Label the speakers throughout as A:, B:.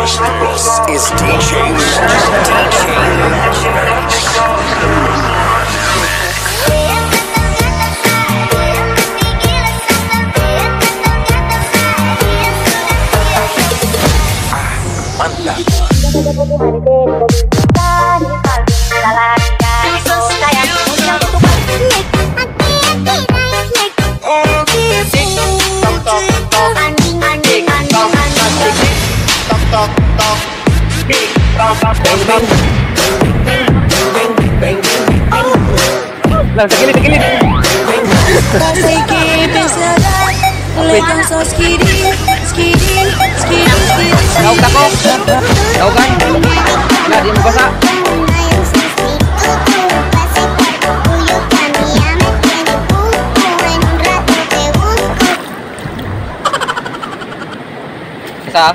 A: This is DJ DJ Max.
B: Lang, tagilid, tagilid. Tawag tako. Tawagan. Wala, di mo basa. Isa.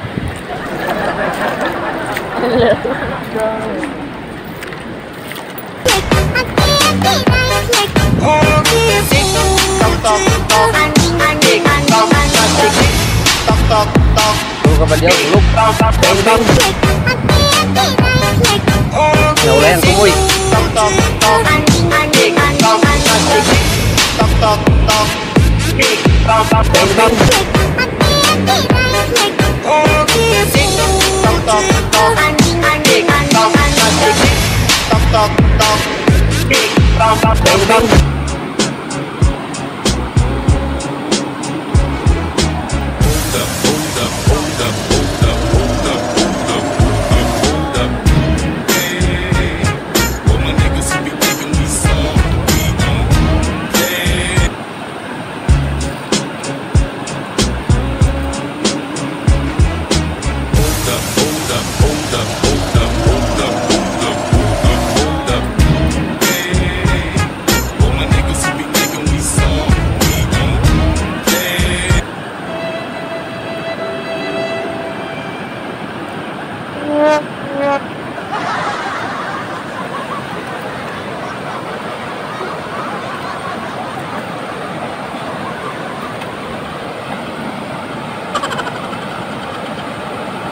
B: Tulog ka ba diyaw? Tulog. Bang bang. Naulay ang tumoy. Bang bang. Bang bang.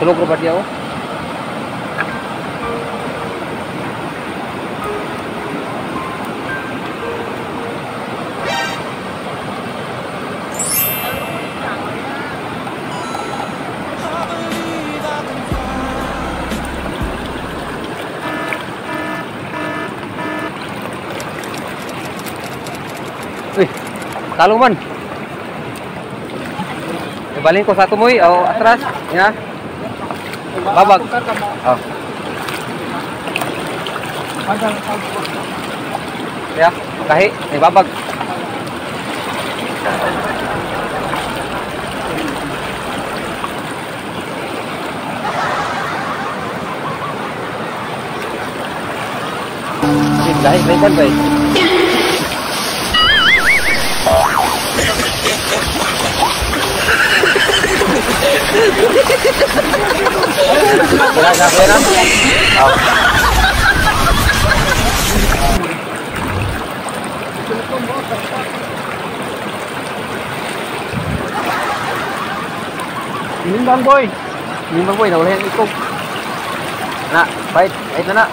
B: Tulog ba diyaw? Uy, talong man. Ibalin ko sa tumoy o atras, ya. Babag. Oh. Ya, kahi, may babag. Lahi, may kan bay. Wala na, wala na. Oh. Nimbang boy. Nimbang boy, nawala yung ikog. Na, bait, bait na na.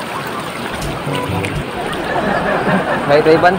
B: Bait, Ray-Ban.